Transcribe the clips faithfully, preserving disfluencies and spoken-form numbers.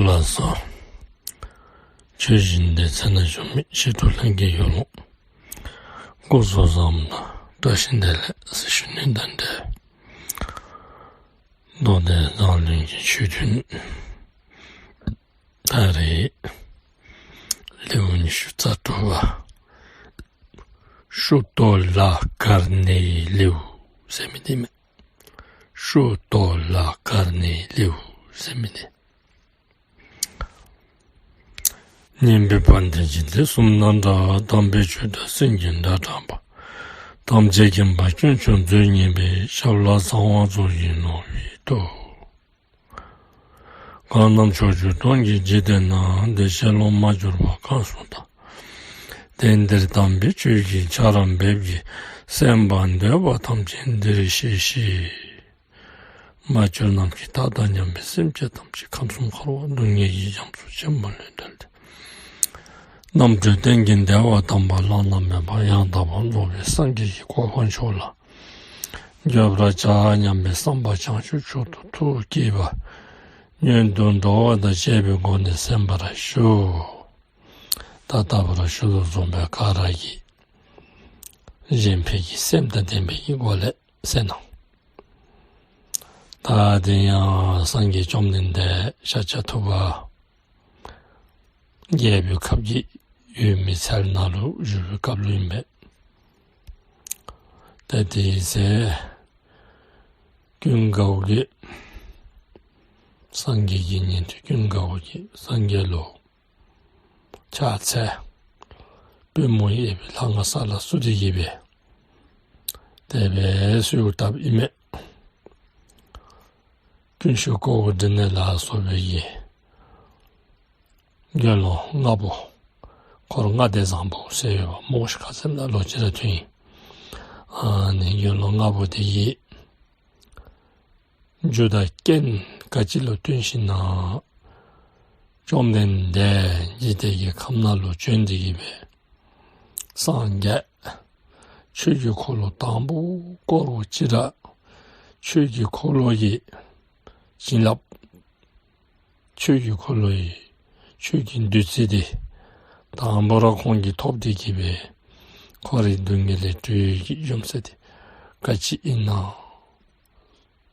ལགས་སོ། ཆོས་བཞིན་དེ་ཚེ་ན་བྱུང་མེད་ཕྱི་དྲོ་ལྷན་སྐྱེས་ཡོད་ལོང་། སྐུ་གཟུགས་བཟང་པོ་དང་བཀྲ་ཤིས་བདེ་ལེགས་ཟེར་ཞུ་ནས་གདན་འདྲེན། མདོ་སྡེ་མཛངས་བླུན་གྱི་ཆོས་ཐུན། ད་རེས་ལེའུ་ཉི་ཤུ་རྩ་དྲུག་པ། ཤུ་ཏོ་ལ་ཀ་ནིའི་ལེའུ་ཟེར་མི་དེ་མེད། ཤུ་ཏོ་ལ་ཀ་ནིའི་ལེའུ་ཟེར་མི་དེ། སྙན་པའི་བ་དན་ཅན་དེ་གསུམ་ན་འདྲ། དམ་པའི་ཆོས་དང་སེམས་ཀྱི་འདྲ་འདྲ་པ། ཐམས་ཅད་མཁྱེན་པ་དཀོན་མཆོག་མཛོད་བརྙེས་པའི་ཞབས་ལ་ཚངས་དབང་གཙུག་གི་ནོར་བུས་གཏུགས། གང་རྣམས་ཕྱོགས་བཅུ་སྟོང་གི་འཇིག་རྟེན་ན། བདེ་གཤེགས་སློབ་མ་གྱུར་པ་གང་སུ་དག། དེང་འདིར་དམ་པའི་ཆོས་ཀྱི་ཆར་འབེབས་ཀྱིས། གསན་པར་འདོད་པ་ཐམས་ཅད་འདིར་གཤེགས་ཤིག། མ་གྱུར་ནམ་མཁའི་མཐའ་དང་མཉམ་པའི་སེམས་ཅན་ཐམས་ཅད་ཁམས་གསུམ་འཁོར་བ་སྡུག་བསྔལ་གྱི་རྒྱ་མཚོ་ཆེན་པོ་ལས་བསྒྲལ་ཏེ། རྣམ་གྲོལ་གཏན་གྱི་བདེ་བ་དམ་པ་བླ་ན་མེད་པ་ཡང་དག་པར་རྫོགས་པའི་སངས་རྒྱས་ཀྱི་གོ་འཕང་མཆོག་ལ་འགོད་པར་བྱ་སྙམ་པའི་བསམ་པ་བྱང་ཆུབ་མཆོག་ཏུ་ཐུགས་བསྐྱེད་པ་སྔོན་དུ་འགྲོ་བ་དང་བཅས་པའི་སྒོ་ནས་གསན་པར་ཞུ། ད་ལྟ་བར་ཤུལ་དུ་འཛོམས་པའི་ག་ར་གིས་གཞན་ཕན་གྱི་སེམས་དང་ལྡན་པའི་སྒོ་ལས་གསན་གནང་། ད་དེ་ཡང་སངས་རྒྱས་བཅོམ་ལྡན་འདས་ཤཱཀྱ་ཐུབ་པ་རྒྱལ་པོའི་ཁབ་ཀྱི་ཡུལ་མི་ཚེ་ནང་ལུ་བཞུགས་པའི་སྐབས་ལུ་ཨིན་པས། ད་དེའི་ཚེ་ཀུན་དགའ་བོ་གིས་སངས་རྒྱས་ཀྱི་ཉན་ཐོས་ཀུན་དགའ་བོ་གིས་སངས་རྒྱས་ལུ་ཕྱག་འཚལ། པུས་མོ་གཡས་པའི་ལྷ་ང་ས་ལ་བཙུགས་ཏེ་གི་སྦེ་དེ་སྦེ་གསོལཝ་བཏབ་ཨིན་མས། ཀུན་ཤེས་ཀོའུ་ཌི་ནི་ལ་སོགས་པའི་གི་དགེ་སློང་ལྔ་པོ། འཁོར་ལྔ་སྡེ་བཟང་པོ་ཟེར་ཡོད་པ་མོ་ཤ་ཁ་ཙེམ་ལ་ལོ་ཅི་ར་ཐོན་ཡིན། ཨ་ནི་དགེ་སློང་ལྔ་པོ་དེ་གིས་རྒྱུ་དང་རྐྱེན་ག་ཅི་ལུ་བརྟེན་ཞིན་ན་བཅོམ་ལྡན་འདས་འཇིག་རྟེན་གྱི་ཁམས་ནང་ལུ་བྱོན་ཏེ་གི་སྦེ་སངས་རྒྱས་ཆོས་ཀྱི་འཁོར་ལོ་དང་པོ་བསྐོར་བ་ཅི་ར་ཆོས་ཀྱི་འཁོར་ལོ་ཡི་བྱིན་རླབས། ཆོས་ཀྱི་འཁོར་ལོ་ཡི་ཆོས་ཀྱི་བདུད་རྩི་དེ་དང་པོ་ར་ཁོང་གིས་ཐོབ་སྟེ་གི་སྦེ་འཁོར་བའི་སྡུག་བསྔལ་ལས་གྲོལ་གྱི་རྒྱུ་མཚན་དེ་ག་ཅི་ཨིན་ན་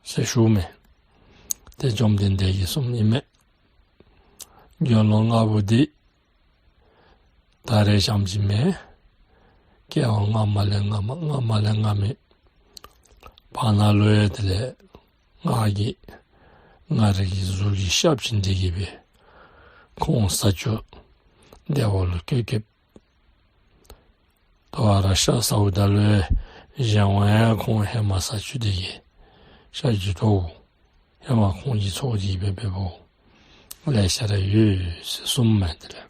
ཟེར་ཞུཝ་མས། དེ་བཅོམ་ལྡན་འདས་ཀྱིས་གསུངམ་ཨིན་མས། དགེ་སློང་ལྔ་པོ་འདི་ད་རེས་ཙམ་ཅིག་མེན། སྐྱེ་བ་སྔ་མ་ལས་སྔ་མ་སྔ་མ་ལས་སྔ་མའི་བར་ན་ལུ་ཡང་དེ་ལས་ང་གིས་ང་རའི་གི་གཟུགས་ཀྱི་ཞབས་ཀྱིས་འདི་གི་སྦེ་ཁོང་ས་བཅུ་བདེ་བ་ལུ་བཀོད་བཀོདཔ། དོ་བ་ར་ཤ་ཟཝ་ད་ལུ་གཞན་དབང་ཡང་ཁོང་ཧེ་མ་ས་བཅུ་འདི་གི་ཤ་བཅུ་དོ། ཧེ་མ་ཁོང་གི་ཚོགས་འདི་གི་སྦེ་འབདཝ་ལེ་ཤ་ར་ཡོད་ཟེར་གསུངམ་མས། དེ་ལས་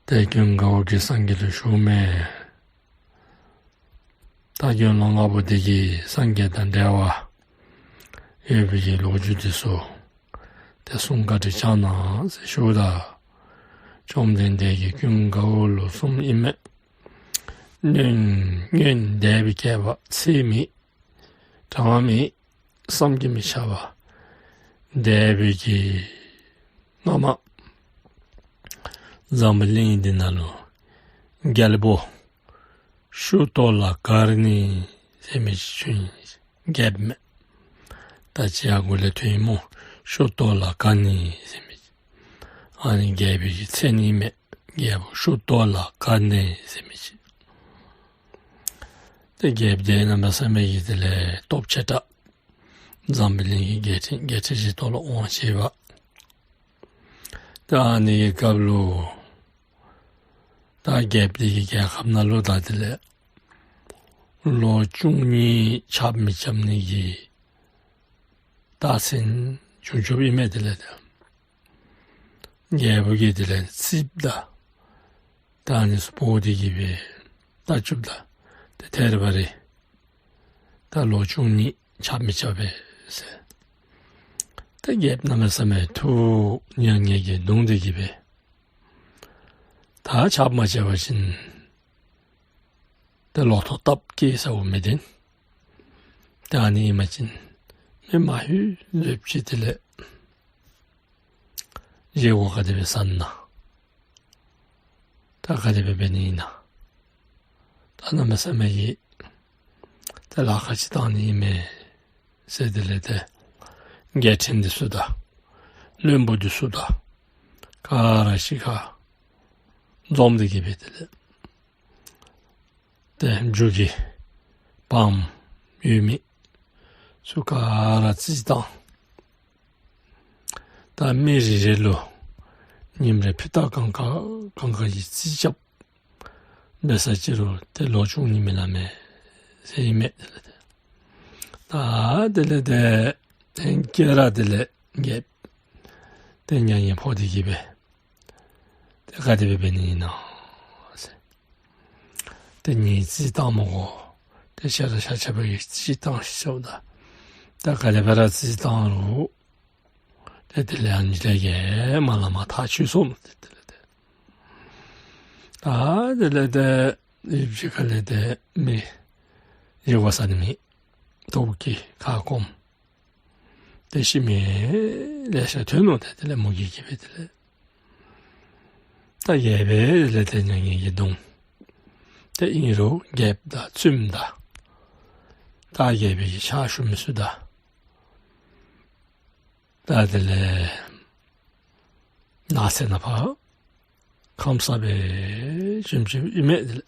དེ་ཀུན་དགའ་བོ་གིས་སངས་རྒྱས་ལུ་ཞུཝ་མས། ད་དགེ་སློང་ལྔ་པོ་དེ་གིས་སངས་རྒྱས་དང་འབྲེལ་བ་ཡོད་པའི་གི་ལོ་རྒྱུས་དེ་ཚུ་དེ་གསུང་བཀའ་དྲིན་བསྐྱང་གནང་ཟེར་ཞུཝ་ད་བཅོམ་ལྡན་འདས་ཀྱིས་ཀུན་དགའ་བོ་ལུ་གསུངམ་ཨིན་མས། སྔོན་སྔོན་འདས་པའི་བསྐལ་པ་ཚད་མེད་གྲངས་མེད་བསམ་གྱིས་མི་ཁྱབ་པ་འདས་པའི་གི་སྔ་མ་འཛམ་བུ་གླིང་འདི་ནང་ལུ་རྒྱལ་པོ་ཤུ་ཏོ་ལ་ཀ་ནི་ཟེར་མི་ཅིག་བྱོན་ཡི། རྒྱལཔོ་མས། ད་ཅི་ཡར་མགུ་ལས་ཐོན་ཡི་སྨོ། ཤུ་ཏོ་ལ་ཀ་ནི་ཟེར་མི་ཅིག་ཨ་ནི་རྒྱལ་པོའི་གི་མཚན་ཨིན་མས། རྒྱལ་པོ་ཤུ་ཏོ་ལ་ཀ་ནི་ཟེར་མི་ཅིག་དེ་རྒྱལཔོ་དེ་གནམ་མེད་ས་མེད་ཀྱི་དེ་ལས་སྟོབས་ཆེ་དྲགས། འཛམ་བུ་གླིང་གི་རྒྱལ་ཕྲན་རྒྱལ་ཕྲན་ཅིག་ཐོག་ལུ་དབང་བྱེད་པ། ད་ཨ་ནི་གི་སྐབས་ལུ་ད་རྒྱལཔོ་དེ་གི་རྒྱལ་ཁབ་ནང་ལུ་ད་དེ་ལས་ལོ་བཅུ་གཉིས་ཆརཔ་མི་རྐྱབ་ནི་གི་རྟགས་མཚན་བྱུང་བྱུངམ་ཨིན་མས། དེ་ལས་ད་རྒྱལ་པོ་གིས་དེ་ལས་རྩིགཔ་ད་ད་ཨ་ནི་སྤོ་སྟེ་གི་སྦེ་ལྟ་བཅུགཔ་ད་དེ་ཐད་རི་བ་རི་ད་ལོ་བཅུ་གཉིས་ཆརཔ་མི་རྐྱབ་པས་ཟེར། ད་རྒྱལཔོ་གནམ་མེད་ས་མེད་ཐུགས་མྱ་ངན་གྱིས་གདུང་སྟེ་གི་སྦེ་ད་ཆརཔ་མ་རྐྱབ་པ་ཅིན་ད་ལོ་ཐོག་སྟབས་སྐྱེ་ས་བོ་མི་བདེན། ད་ཨ་ནི་ཨིན་པ་ཅིན་མི་མ་ཧུད་ལོས་ཅིག་དེ་ལས་ བཞེས་སྒོ་ག་དེ་སྦེ་ཟ་ནི་ན། ད་ག་དེ་སྦེ་འབད་ནི་ཨིན་ན། ད་གནམ་མེད་ས་མེད་ཀྱི་ད་ལཱ་ཁག་ཅིག་བཏང་ནི་ཨིན་མས་ཟེར། དེ་ལས་ཏེ་རྒྱལ་ཕྲན་འདི་ཚུ་དང་བློན་པོ་འདི་ཚུ་དང་ག་ར་གཞིས་ཁར་འཛོམས་ཏེ་གི་སྦེ་དེ་ལས་ཏེ་རྒྱུ་གི་བམ་ཡོད་མི་ཚུ་ག་ར་རྩིས་བཏང་། ད་མི་རེ་རེ་ལུ་ཉིནམ་རེ་ཕུད་རྟགས་གང་ག་གང་ག་གི་རྩིས་རྐྱབ་འབད་ས་ཅིག་རུང་ཏེ་ལོ་བཅུ་གཉིས་མི་ལང་མས་ཟེར་ཨིན་མས། དེ་ལས་ཏེ་ད་དེ་ལས་ཏེ་སྐྱེས་ར་དེ་ལས་རྒྱལཔོ་ཏེ་མྱ་ངན་ཕོག་སྟེ་གི་སྦེ་ཏེ་ག་དེ་སྦེ་འབད་ནི་ཨིན་ན་ཟེར། ཏེ་ངེའི་རྩིས་བཏང་མི་དགོ། ཏེ་ཤ་ར་ཤ་ཆ་པའི་རྩིས་བཏང་ཤོག་ད། ད་ག་དེ་སྦེ་ར་རྩིས་བཏང་རུང་ཏེ་དེ་ལས་ཨ་ནི་ལས་ཀྱི་མ་ལང་མ་ཐག་ཆོད་སོང་ཏེ། དེ་ལས་ཏེ་ད་དེ་ལས་ཏེ་ཡུལ་གཞིས་ཁ་ལས་ཏེ་མི་བཞེས་སྒོ་ཟ་ནི་མེད། ལྟོ་གོས་ཁ་སྐོམ་ཏེ་ཤི་མི་ལེ་ཤ་ཐོན་ནུག་ཏེ། དེ་ལས་མུ་གེ་གི་སྦེ་དེ་ལས་ད་རྒྱལ་པོའི་ལས་ཏེ་མྱ་ངན་གྱིས་གདུང་། ཏེ་ཨིན་རུང་རྒྱལཔོ་དང་བཙུནམོ་དང་ད་རྒྱལ་པོའི་གི་ཕྱག་ཞུ་མི་ཚུ་དང་ད་དེ་ལས་ནགས་ཚལ་ནང་ཕར་ཁམས་བསགས་སྦེ་བྱོན་བྱོནམ་ཨིན་མས། དེ་ལས་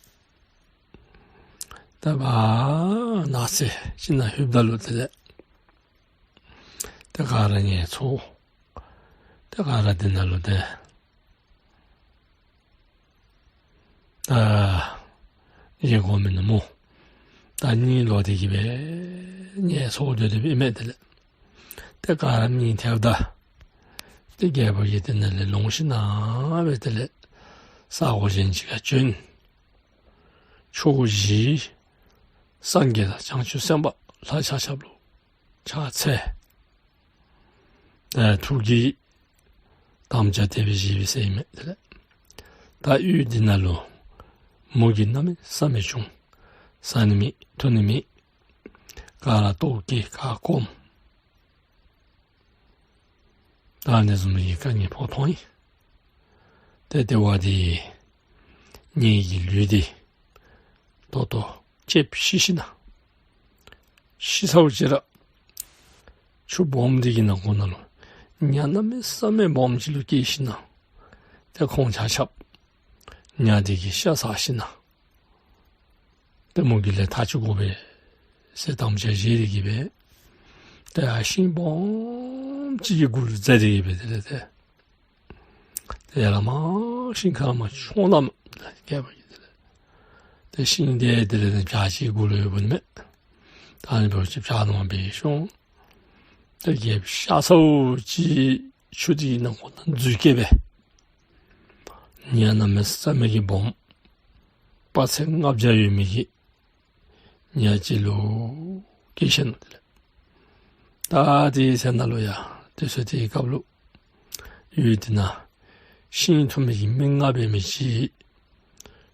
ད་ཕར་ནགས་ཚལ་ཅིག་ནང་ལྷོདཔ་ད་ལུ་དེ་ལས་ཏེ་ག་ར་ངལ་འཚོ། ཏེ་ག་ར་དེ་ནང་ལུ་ཏེ་ད་བཞེས་སྒོ་མེད་ནུག་སྨོ། ད་གཉིད་ལོག་སྟེ་གི་སྦེ་ངལ་འཚོ་སྡོད་སྡོདཔ་ཨིན་མས། དེ་ལས་ཏེ་ག་ར་གཉིད་ཐེབས་ད་ཏེ་རྒྱལ་པོ་གིས་དེ་ནང་ལས་ལོངས་ཤིག་གནང་སྦེ་དེ་ལས་ས་གོ་གཞན་ཅིག་ཁར་བྱོན། ཕྱོགས་བཞིའི་སངས་རྒྱས་དང་བྱང་ཆུབ་སེམས་དཔའ་ལྷ་ཆ་ཁྱབ་ལུ་ཕྱག་འཚལ། ད་ཐུགས་ཀྱི་དམ་བཅའ་དེ་སྦེ་བཞེས་པས་ཟེར་ཨིན་མས། དེ་ལས་ད་ཡུལ་འདི་ནང་ལུ་མུ་གེ་གནམ་མེད་ས་མེད་བྱུང་། ཟ་ནི་མེད་འཐུང་ནི་མེད། ག་ར་ལྟོ་གོས་ཁ་སྐོམ། ད་ཨ་ནི་བཟུམ་གྱི་དཀའ་ངལ་ཕོག་ཐོན་ཡི། ཏེ་དེ་བ་དེ་ངེའི་གི་ལུས་འདི་ཏོག་ཏོ་ལྕེབས་ཤི་ཤི་ན། ཤི་ཚརཝ་ཅིག་ར་ཆུ་སྦོམ་འདི་གི་ནང་ཁོག་ནང་ལུ་ཉ་གནམ་མེད་ས་མེད་སྦོམ་ཅིག་ལུ་སྐྱེས་ཤི་ན། ཏེ་ཁོང་ཆ་ཁྱབ་ཉ་འདི་གིས་ཤ་ཟ་ཤི་ན། ཏེ་མུ་གེ་ལས་ཐར་ཅིག་དགོ་པས་ཟེར་དམ་བཅའ་བཞེས་ཏེ་གི་སྦེ་ཏེ་ཡར་ཤིང་སྦོམ་ཅིག་གི་གུ་ལུ་འཛེགས་ཏེ་གི་སྦེ་དེ་ལས་ཏེ་ཏེ་ཡར་ལས་མར་ཤིང་ཁ་ལས་མར་མཆོངས་ད་མས། རྒྱལ་པོ་གིས་དེ་ལས་ཏེ་ཤིང་འདི་དེ་ལས་ཏེ་བྱག་ཅིག་གུ་ལུ་ཡོདཔ་ཨིན་མས། ད་ཨ་ནི་འབདཝ་ཅིག་བྱག་ནང་སྦེ་ཤོང་། ཏེ་རྒྱལཔོ་ཤ་ཚཝ་ཅིག་ཆུ་འདི་གི་ནང་ཁོག་ནང་འཛུལ་སྐྱེས་པས། ཉ་གནམ་མེད་ས་མེད་ཀྱི་སྦོམ་དཔག་ཚད་ལྔ་བརྒྱ་ཡོད་མི་གི་ཉ་ཅིག་ལུ་སྐྱེས་ཤི་ནུག། དེ་ལས་ད་དེའི་ཚེ་ན་ལུ་ཡང་དུས་ཚོད་དེའི་སྐབས་ལུ་ཡུལ་དེ་ནང་ཤིང་འཐུ་མི་གི་མི་ལྔ་འབད་མི་ཅིག་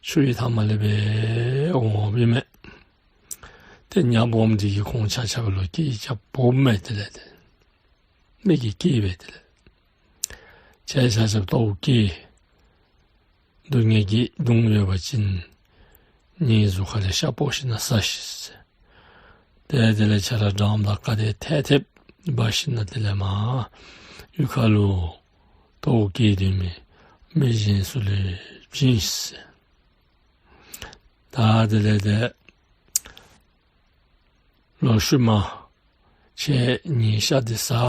ཆུའི་མཐའ་མ་ལས་སྦེ་འོངམ་ཨིན་མས། ཏེ་ཉ་སྦོམ་འདི་གིས་ཁོང་ཆ་ཁྱབ་ལུ་སྐད་རྐྱབ་འབོཝ་མས། དེ་ལས་ཏེ་མི་གིས་སྐད་འབད་དེ་ལས་ཁྱེད་ཆ་ཁྱབ་ལྟོཝ་བཀྱེས། སྡུག་བསྔལ་གྱིས་གདུང་ཡོད་པ་ཅིན་ངེའི་གཟུགས་ཁ་ལས་ཤ་སྤོ་ཤི་ན་ཟ་ཤིག་ཟེར། ཏེ་དེ་ལས་ཁྱེད་ར་འགྲམ་དང་ཀ་དེ་ཐལ་ཐལ་འབག་ཤི་ན་དེ་ལས་མར་གཡུས་ཁ་ལུ་ལྟོཝ་བཀྱེས་སྡོད་མི་མི་གཞན་ཚུ་ལུ་བྱིན་ཟེར། ད་དེ་ལས་ཏེ་ལོ་ཤུལ་མ་ཁྱེད་ངེའི་ཤ་འདི་ཟ།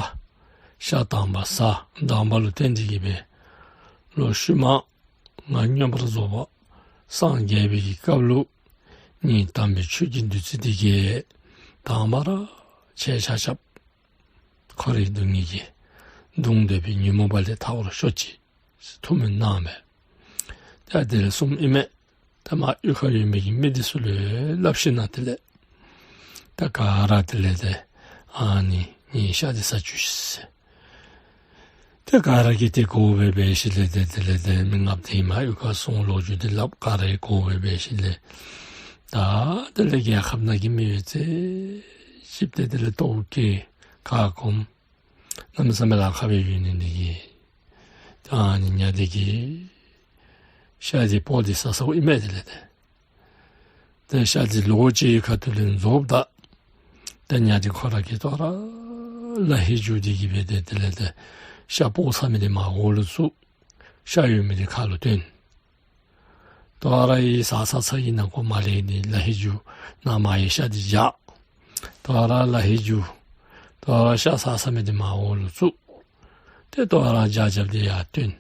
ཤ་དང་པ་ཟ། དང་པ་ལུ་བརྟེན་ཏེ་གི་སྦེ་ལོ་ཤུལ་མ་ང་མངོན་པར་རྫོགས་པ་སངས་རྒྱས་པའི་གི་སྐབས་ལུ་ངེའི་དམ་པའི་ཆོས་ཀྱི་བདུད་རྩི་འདི་གིས་དང་པ་ར་ཁྱེད་ཆ་ཁྱབ་འཁོར་བའི་སྡུག་བསྔལ་གྱིས་གདུང་སྡོད་པའི་ཉོན་མོངས་པ་ལས་ཐར་བར་ཤོག་ཅིག་ཐུགས་སྨོན་གནང་མས། ད་དེ་ལས་གསུངམ་ཨིན་མས། ད་མར་གཡུས་ཁར་ཡོད་མི་གི་མི་འདི་ཚུ་ལུ་སླབ་ཤི་ན་དེ་ལས་ད་ག་ར་དེ་ལས་ཏེ་ཨ་ནི་ངེའི་ཤ་འདི་ཟ་བཅུག་ཤིག་ཟེར། ཏེ་ག་ར་གིས་དེ་གོ་བས་འབད་ཞིནམ་ལས་ཏེ་དེ་ལས་ཏེ་མི་ལྔ་པོ་དེ་མར་གཡུས་ཁར་སོང་ལོ་རྒྱུས་དེ་སླབ། ག་ར་གིས་གོ་བས་འབད་ཞིནམ་ལས་ད་དེ་ལས་རྒྱལ་ཁབ་ནང་གི་མི་ཡོད་ཚད་ཅིག་ཏེ་དེ་ལས་ལྟོཝ་བཀྱེས་ཁ་སྐོམ། གནམ་མེད་ས་མེད་ལཱ་ཁག་སྦེ་ཡོད་ནི་འདི་གིས་ ད་ཨ་ནི་ཉ་དེ་གིས་ཤ་དེ་སྤོ་དེ་ཟ་ཟ་བོ་ཨིན་མས་དེ་ལས་དེ། དེ་ཤ་དེ་ལོ་གཅིག་གི་ཁ་ཐུག་ལས་རྫོགས་ད། དེ་ཉ་དེ་ཁོ་ར་གིས་དོ་ར་ལ་ཧི་རྒྱུག་དེ་གིས་སྦེ་དེ་དེ་ལས་དེ་ཤ་སྤོ་ཚར་མི་དེ་མར་འོག་ལུ་བཙུགས། ཤ་ཡོད་མི་དེ་ཁ་ལུ་བཏོན། དོ་ར་ཡི་ཟ་ཚར་ཚར་ཡི་ན་ཁོ་མར་ལས་དེ་ལ་ཧི་རྒྱུག་ནང་མར་ཡི་ཤ་དེ་བཞག། དོ་ར་ལ་ཧི་རྒྱུག། དོ་ར་ཤ་ཟ་ཚར་མི་དེ་མར་འོག་ལུ་བཙུགས། དེ་དོ་ར་རྒྱགས་རྒྱབ་དེ་ཡར་བཏོན།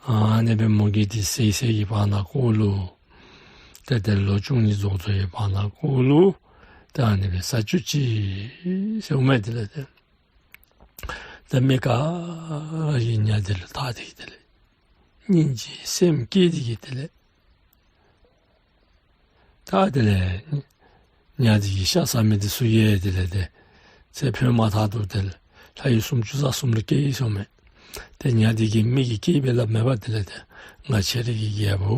ཨ་ནི་སྦེ་མོ་གིས་དེ་ཟེར་ཟེར་གྱི་བར་ན་ཀོ་ལུ། དེ་དེ་ལོ་བཅུ་གཉིས་རྫོགས་རྫོགས་ཡི་བར་ན་ཀོ་ལུ། དེ་ཨ་ནི་སྦེ་ཟ་བཅུག་ཅི་ཟེར་འོང་མས་དེ་ལས་དེ། དེ་མི་ག་ར་གིས་ཉ་དེ་ལུ་ཐག་དེ་གིས་དེ་ལས་སྙིང་རྗེ་སེམས་སྐྱེས་དེ་གིས་དེ་ལས། ད་དེ་ལས་ཉ་དེ་གིས་ཤ་ཟ་མི་དེ་ཚུ་གིས་དེ་ལས་དེ་ཚེ་འཕོས་མ་ཐག་ཏུ་དེ་ལས་ལྷ་ཡུལ་སུམ་ཅུ་རྩ་གསུམ་ལུ་སྐྱེས་ཡི་ཟེར་འོང་མས། དེ་ཉ་དེ་གིས་མི་གིས་སྐྱེས་པའི་ལཱ་མེད་པར་དེ་ལས་དེ་ང་ཁྱེད་རའི་གི་རྒྱལ་པོ་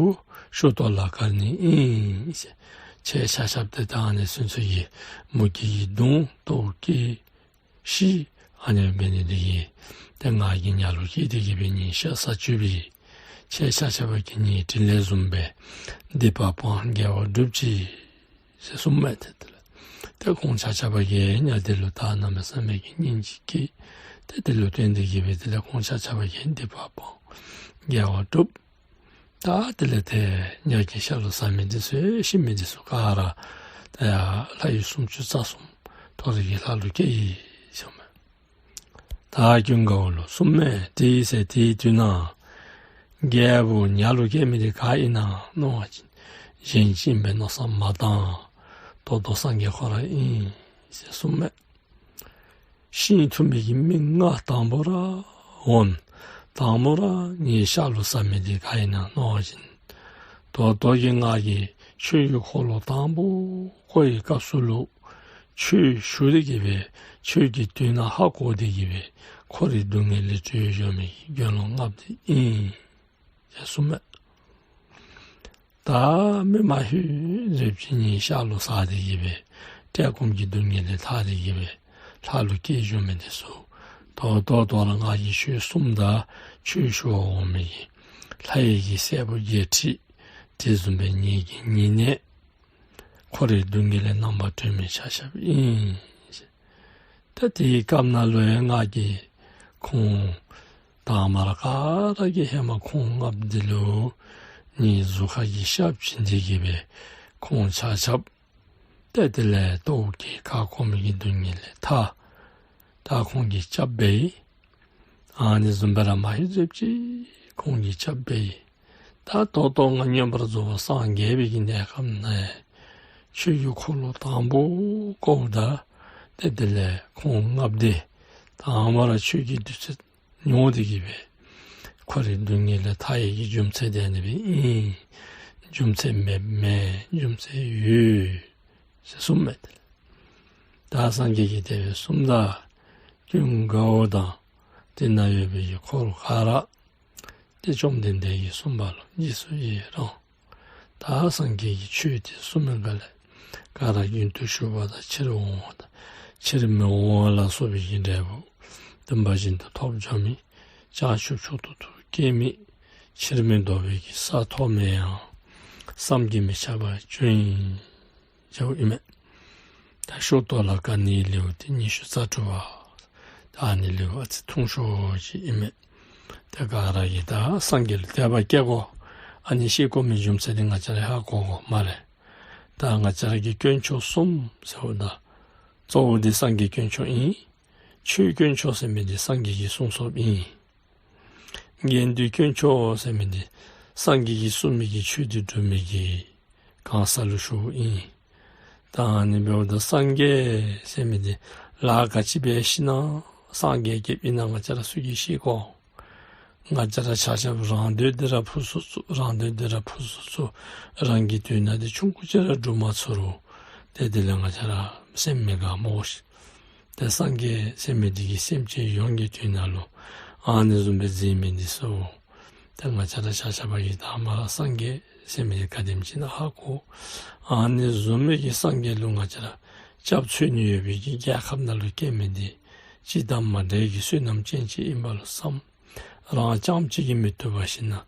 ཤུ་ཏོ་ལ་ཀ་ནི་ཨིན་ཟེར། ཁྱེད་ཆ་ཁྱབ་དེ་ད་ཨ་ནི་སུན་ཚོད་ཀྱི་མུ་གེ་གི་གདུང་ལྟོགས་སྐྱེད་ཤི། ཨ་ནི་འབད་ནི་དེ་གིས་དེ་ང་གིས་ཉ་ལུ་སྐྱེས་དེ་གིས་སྦེ་ངེའི་ཤ་ཟ་བཅུག་པས། ཁྱེད་ཆ་ཁྱབ་ཀྱིས་ངེའི་དྲིན་ལན་བཟུང་སྦེ་སྡིག་པ་སྤང་དགེ་བ་སྒྲུབ་ཅིག་ཟེར་གསུངས་མས། དེ་དེ་ལས་དེ་ཁོང་ཆ་ཁྱབ་ཀྱིས་ཉ་དེ་ལུ་ད་གནམ་མེད་ས་མེད་ཀྱི་སྙིང་རྗེ་སྐྱེས། དེ་དེ་ལུ་བརྟེན་དེ་གིས་སྦེ་དེ་ལས་ཁོང་ཆ་ཁྱབ་ཀྱིས་སྡིག་པ་སྤང་དགེ་བ་སྒྲུབ། ད་དེ་ལས་དེ་ཉ་གི་ཤ་ལུ་ཟ་མི་དེ་ཚུ་ཤི་མི་དེ་ཚུ་ག་ར་ད་ཡར་ལྷ་ཡུལ་སུམ་ཅུ་རྩ་གསུམ་མཐོ་རིས་ཀྱི་ལྷ་ལུ་སྐྱེས་ཡི་ཟེར་འོང་མས། ད་ཀུན་དགའ་བོ་ལུ་གསུངས་མས། དེའི་ཚེ་དེའི་དུས་ན་རྒྱལ་པོ་ཉ་ལུ་སྐྱེས་མི་དེ་ག་ཨིན་ན་མནོ་བ་ཅིན་གཞན་ཅིག་ཨིན་པའི་མནོ་བསམ་མ་བཏང་། ད་ལྟོ་སངས་རྒྱས་ཁོ་ར་ཨིན་ཟེར་གསུངས་མས། ཤིང་འཐུ་མི་གི་མི་ལྔ་དང་པོ་ར་འོང་། དང་པོ་ར་ངེའི་ཤ་ལུ་ཟ་མི་དེ་ག་ཨིན་ན་མནོ་བ་ཅིན། ད་ལྟོ་གི་ང་གིས་ཆོས་ཀྱི་འཁོར་ལོ་དང་པོ་བསྐོར་བའི་སྐབས་སུ་ལུ་ཆོས་ཞུ་སྟེ་གིས་སྦེ་ཆོས་ཀྱི་དོན་ཧ་གོ་སྟེ་གིས་སྦེ་འཁོར་བའི་སྡུག་བསྔལ་ལས་གྲོལ་འགྱོ་མི་གི་དགེ་སློང་ལྔ་པོ་དེ་ཨིན་ཟེར་གསུངས་མས། ད་མི་མ་ཧུད་རེ་བཞིན་ངེའི་ཤ་ལུ་ཟ་སྟེ་གིས་སྦེ་བཀྲེས་སྐོམ་གྱི་སྡུག་བསྔལ་ལས་ཐར་ཏེ་གིས་སྦེ་ལྷ་ལུ་སྐྱེས་འགྱོ་མི་དེ་ཚུ། ད་ལྟོ་ད་ལྟོ་ར་ང་གིས་ཆོས་གསུངམ་ད་ཆོས་ཞུ་བར་འོང་མི་གི་ལྷ་ཡི་གི་སྲས་པོ་བརྒྱད་ཁྲི་དེ་བཟུམ་སྦེ་ངེའི་གི་ཉེ་གནས་འཁོར་བའི་སྡུག་བསྔལ་ལས་རྣམ་པར་གྲོལ་མི་ཆ་ཁྱབ་ཨིན། ད་དེའི་སྐབས་ནང་ལུ་ཡང་ང་གིས་ཁོང་དང་མ་ར་ག་ར་གིས་ཧེ་མ་ཁོང་ལྔ་པོ་འདི་ལུ་ངེའི་གཟུགས་ཁ་གི་ཞབས་བྱིན་ཏེ་གིས་སྦེ་ཁོང་ཆ་ཁྱབ་ཏེ་དེ་ལས་ལྟོཝ་བཀྱེས་ཁ་སྐོམ་གྱི་སྡུག་བསྔལ་ལས་ཐར། ད་ཁོང་གིས་སྐྱབས་འབད་ཡི། ཨ་ནི་བཟུམ་སྦེ་ར་མ་ཧེ་ཟེར་ཅིག་ཁོང་གིས་སྐྱབས་འབད་ཡི། ད་ད་ལྟོ་ང་མངོན་པར་རྫོགས་པར་སངས་རྒྱས་པའི་གི་གནས་སྐབས་ནས་ཆོས་ཀྱི་འཁོར་ལོ་དང་པོ་བསྐོརཝ་ད་ཏེ་དེ་ལས་ཁོང་ལྔ་པོ་དེ་དང་པ་ར་ཆོས་ཀྱི་བདུད་རྩི་མྱོང་སྟེ་གིས་སྦེ་འཁོར་བའི་སྡུག་བསྔལ་ལས་ཐར་ཡི་གི་རྒྱུ་མཚན་དེ་ཨ་ནི་སྦེ་ཨིན། རྒྱུ་མཚན་མེད་མེད་རྒྱུ་མཚན་ཡོད་ཟེར་གསུངས་མས། དེ་ལས་ད་སངས་རྒྱས་ཀྱིས་དེ་སྦེ་གསུངམ་ད་ཀུན་དགའ་བོ་དང་དེ་ན་ཡོད་པའི་གི་འཁོར་ག་ར་ཏེ་བཅོམ་ལྡན་འདས་ཀྱིས་གསུངས་པ་ལུ་རྗེས་སུ་ཡི་རང་། ད་སངས་རྒྱས་ཀྱིས་ཆོས་དེ་གསུངས་མི་ག་ལས་ག་ར་རྒྱུན་དུ་ཞུགས་པ་དང་ཕྱིར་འོང་བ་དང་ཕྱིར་མི་འོང་བ་ལ་སོགས་པའི་གི་འབྲས་བུ་བདེན་པ་བཞིན་དུ་ཐོབ་འགྱོ་མི། བྱང་ཆུབ་མཆོག་ཏུ་ཐུགས་བསྐྱེད་མི། ཕྱིར་མི་ལྡོག་པའི་གི་ས་ཐོབ་མི་ཡང་བསམ་གྱིས་མི་ཁྱབ་པ་བྱུང་ཡི། ཟེརཝ་ཨིན་མས། ད་ཤུ་ཏོ་ལ་ཀ་ནིའི་ལེའུ་སྟེ་ཉི་ཤུ་རྩ་དྲུག་པ། ད་ཨ་ནི་ལེའུ་ཨ་ཙི་ཐུང་ཤོས་ཅིག་ཨིན་མས། ད་ག་ར་གིས་ད་སངས་རྒྱས་ལུ་དད་པ་སྐྱེ་དགོ། ཨ་ནི་ཤེས་དགོ་མི་རྒྱུ་མཚན་དེ་ང་བཅས་ར་ཧ་གོ་དགོ་སྨ་རེ། ད་ང་བཅས་ར་གི་དཀོན་མཆོག་གསུམ་ཟེརཝ་ད་གཙོ་བོ་དེ་སངས་རྒྱས་དཀོན་མཆོག་ཨིན། ཆོས་དཀོན་མཆོག་ཟེར་མི་དེ་སངས་རྒྱས་ཀྱི་གསུང་སོགས་ཨིན། དགེ་འདུན་དཀོན་མཆོག་ཟེར་མི་དེ་སངས་རྒྱས་ཀྱིས་གསུངས་མི་གི་ཆོས་དེ་སྒྲུབ་མི་གི་གང་ཟག་ལུ་ཞུཝ་ཨིན། ད་ཨ་ནི་འབདཝ་ད་སངས་རྒྱས་ཟེར་མི་དེ་ལཱ་ག་ཅི་འབད་ཤི་ན་སངས་རྒྱས་སྐྱེཝ་ཨིན་ན་ང་བཅས་ར་སུ་གིས་ཤེས་གོ། ང་བཅས་ར་ཆ་ཁྱབ་རང་འདོད་དེ་ར་ཕུ་སུ་ཚུགས། རང་འདོད་དེ་ར་ཕུ་སུ་ཚུགས། རང་གི་དོན་དག་དེ་ཆུང་ཀུ་ཅིག་ར་སྒྲུབ་མ་ཚུགས་རུང་ཏེ་དེ་ལས་ང་བཅས་ར་སེམས་མི་དགའ་མོ་ཤིག། ཏེ་སངས་རྒྱས་ཟེར་མི་དེ་གིས་སེམས་ཅན་ཡོངས་ཀྱི་དོན་དག་ལུ་ཨ་ནི་བཟུམ་སྦེ་མཛད་མི་འདི་ཚུ། ཏེ་ང་བཅས་ར་ཆ་ཁྱབ་ཀྱིས་ད་མ་ར་སངས་རྒྱས་ཟེར་མི་དེ་ག་དེམ་ཅིག་ཨིན་ན་ཧ་གོ། ཨ་ནི་བཟུམ་མའི་གི་སངས་རྒྱས་ལུ་ང་བཅས་ར་སྐྱབས་འཚོལ་ནི་ཡོད་པའི་གི་རྒྱལ་ཁབ་ནང་ལུ་སྐྱེས་མི་འདི་ཅི་དང་མ་འདྲ་བའི་གི་བསོད་ནམས་ཅན་ཅིག་ཨིན་པ་ལུ་བསམ། རང་རྐྱངམ་གཅིག་གིས་མི་ཐུབ་པ་ཞིག་ན།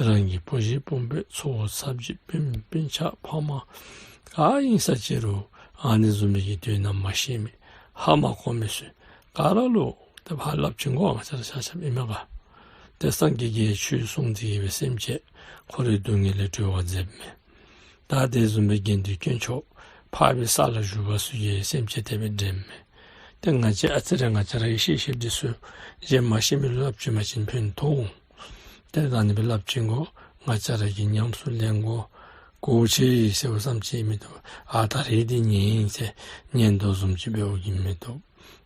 རང་གི་བུ་གཞི་སྤུན་ཕེ་ཚ་བོ་ཚ་བྱི་སྤུན་སྤུན་ཆ་ཕ་མ་ག་ཡིན་ས་ཅི་རུང་ཨ་ནི་བཟུམ་མའི་གི་དུས་ན་མ་ཤེས་མི་ཧ་མ་གོ་མི་སུ་ག་ར་ལུ་དེ་ཕར་རླབས་ཆེན་གོ་ང་བཅས་ར་ཆ་ཁྱབ་ཨིན་མས་ག། དེ་སངས་རྒྱས་ཀྱིས་ཆོས་གསུངས་ཏེ་གི་སྦེ་སེམས་ཅན་འཁོར་བའི་སྡུག་བསྔལ་ལས་གྲོལ་བར་མཛད་མི། ད་དེ་བཟུམ་མའི་དགེ་འདུན་དཀོན་མཆོག་འཕགས་པའི་ས་ལ་བཞུགས་པ་ཚུ་གིས་སེམས་ཅན་དེ་སྦེ་འདྲེན་མི། དེ་ང་བཅས་ཨ་ཙི་རེ་ང་བཅས་ར་གིས་ཤེས་ཤེས་འདི་ཚུ་གཞན་མ་ཤེས་མི་ལུ་རླབས་ཆེན་མ་ཅིན་ཕན་ཐོགས། དེ་ད་ནི་སྦེ་རླབས་ཆེན་གོ་ང་བཅས་ར་གིས་ཉམས་སུ་ལེན་དགོ། གོ་ཆེ་ཟེར་བ་ཙམ་ཅིག་མི་འདུག། ཨ་ད་རེས་འདི་ཉན་ཟེར་ཉན་དོ་བཟུམ་ཅིག་འབདཝ་གིས་མི་འདུག།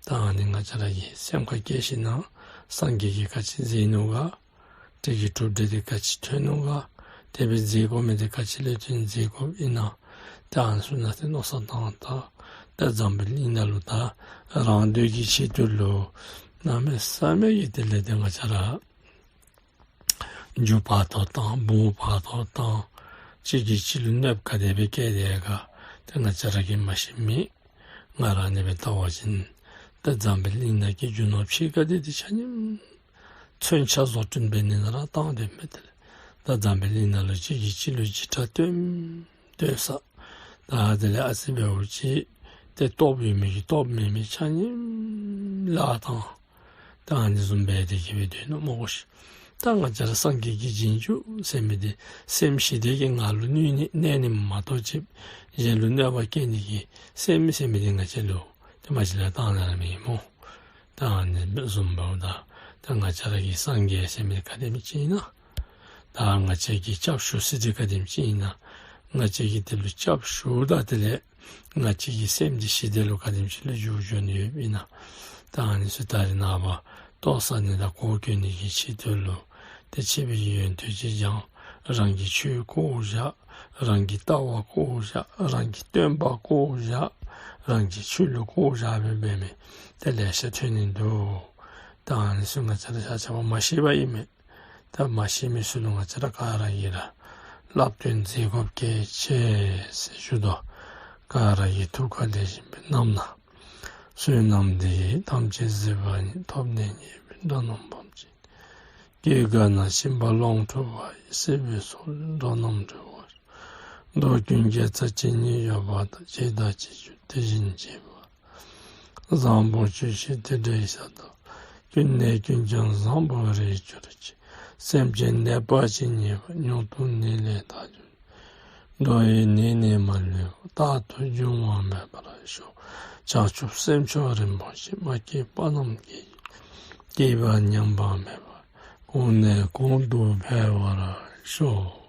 ད་ནི་ང་བཅས་ར་གིས་སེམས་ཁར་བཀལ་ཞིན་ན་སངས་རྒྱས་ཀྱིས་ག་ཅི་མཛད་ནུག་ག། དེ་གི་གྲུབ་འབྲས་དེ་ག་ཅི་ཐོན་ནུག་ག། དེ་སྦེ་མཛད་དགོ་མི་དེ་ག་ཅི་ལས་ཐོན་མཛད་དགོཔ་ཨིན་ན། དེ་ཨ་ནི་ཚུ་ནང་དེ་མནོ་བསམ་བཏང་ད། དེ་འཛམ་བུ་གླིང་ནང་ལུ་ད་རང་འདོད་ཀྱི་ཆེད་དུ་ལུ་གནམ་མེད་ས་མེད་ཀྱི་དེ་ལས་དེ་ང་བཅས་ར་རྒྱུ་ཕར་ཐོག་བཏང་བུ་ཕར་ཐོག་བཏང་གཅིག་གིས་གཅིག་ལུ་གནོདཔ་ག་དེ་སྦེ་བཀལ་དེ་ག་དེ་ང་བཅས་ར་གིས་མ་ཤེས་མི། ང་ར་ནི་སྦེ་ལྟ་བ་ཅིན་ད་འཛམ་བུ་གླིང་ནང་གི་རྒྱུ་ནོར་ཕྱེད་ཀ་དེ་དེ་ཆ་མཉམ་མཚོན་ཆ་བཟོ་སྐྲུན་འབད་ནི་ནང་ར་བཏང་སྡོད་མི་དེ་ལས་ད་འཛམ་བུ་གླིང་ནང་ལུ་གཅིག་གིས་གཅིག་ལུ་འཇིགས་སྐྲག་སྟོན་སྟོན་ས། ད་དེ་ལས་ཨ་ཙི་འབདཝ་ཅིག་དེ་སྟོབས་ཡོད་མི་གིས་སྟོབས་མེད་མི་ཆ་མཉམ་བརླག་བཏང་། ད་ཨ་ནི་བཟུམ་སྦེ་དེ་གི་སྦེ་སྡོད་ནུག་སྨོ་གོ་ཤིག། ད་ང་བཅས་ར་སངས་རྒྱས་ཀྱི་རྗེས་འཇུག་ཟེར་མི་དེ་སེམས་ཞི་བདེ་གིས་ང་ལུ་གནས་ནི་གནས་ནི་མ་གཏོགས་ཅིག་གཞན་ལུ་གནོད་པ་བཀལ་ནི་གི་སེམས་ཟེར་མི་དེ་ང་བཅས་ལུ་དེ་མ་གཞི་ལས་བཏང་ནི་ར་མེད་སྨོ། ད་ཨ་ནི་བཟུམ་འབདཝ་ད་ད་ང་བཅས་ར་གི་སངས་རྒྱས་ཟེར་མི་ག་དེམ་ཅིག་ཨིན་ན། ད་ང་བཅས་ཀྱིས་སྐྱབས་ཞུ་ས་དེ་ག་དེམ་ཅིག་ཨིན་ན། ང་བཅས་ཀྱིས་དེ་ལུ་སྐྱབས་ཞུཝ་ད་དེ་ལས་ང་བཅས་ཀྱི་སེམས་འདི་ཞི་བདེ་ལུ་ག་དེམ་ཅིག་ལུ་འགྱུར་འགྱོ་ནི་ཡོདཔ་ཨིན་ན། ད་ཨ་ནི་ཚུ་ད་རེས་ནངས་པ་ལྟོ་ཟ་ནི་དང་གོ་གྱོན་ནི་གི་ཆེད་དུ་ལུ་དེ་ཆེ་བའི་ཡོན་ཏན་ཅིག་སྦྱང་། རང་གི་ཆོས་བཀོ་བཞག། རང་གི་ལྟ་བ་བཀོ་བཞག། རང་གི་སྟོན་པ་བཀོ་བཞག། རང་གི་ཆོས་ལུགས་བཀོ་བཞག་སྦེ་འབད་མི་དེ་ལེ་ཤ་ཐོན་ནི་འདུག། ད་ཨ་ནི་ཚུ་ང་བཅས་ར་ཆ་ཁྱབ་མ་ཤེས་པ་ཨིན་མས། ད་མ་ཤེས་མི་ཚུ་ལུ་ང་བཅས་ར་ག་ར་གིས་ར་བསླབ་སྟོན་མཛད་དགོཔ་གལ་ཆེ་ཟེར་ཞུ་དོ། ག་ར་གིས་ཐུགས་ཁར་ལེགས་ཤོམ་སྦེ་བསྣམས་གནང་། བསོད་ནམས་འདི་ཡིས་ཐམས་ཅད་གཟིགས་པ་ཉིད། ཐོབ་ནས་ཉེས་པའི་དགྲ་རྣམས་ཕམ་བྱས་ཏེ། སྐྱེ་རྒ་ན་འཆིའི་རྦ་ཀློང་འཁྲུགས་པ་ཡི། སྲིད་པའི་མཚོ་ལས་འགྲོ་རྣམས་སྒྲོལ་བར་ཤོག། འགྲོ་ཀུན་དགེ་རྩ་ཇི་སྙེད་ཡོད་པ་དང་། བྱས་དང་བྱེད་འགྱུར་དེ་བཞིན་བྱེད་པ། བཟང་པོ་ཇི་བཞིན་དེ་འདྲའི་ཤ་སྟག། ཀུན་ནས་ཀུན་ཀྱང་བཟང་པོར་རེག་གྱུར་ཅིག། སེམས་ཅན་ནད་པ་ཇི་སྙེད་པ། མྱུར་དུ་ནད་ལས་ཐར་གྱུར་ཅིག། འགྲོ་བའི་ནད་ནི་མ་ལུས་པ། རྟག་ཏུ་འབྱུང་བ་མེད་པར་ཤོག། བྱང་ཆུབ་སེམས་མཆོག་རིན་པོ་ཆེ། མ་སྐྱེས་པ་རྣམས་སྐྱེ་གྱུར་ཅིག། སྐྱེས་པ་ཉམས་པ་མེད་པར། གོང་ནས་གོང་དུ་འཕེལ་བར་ཤོག།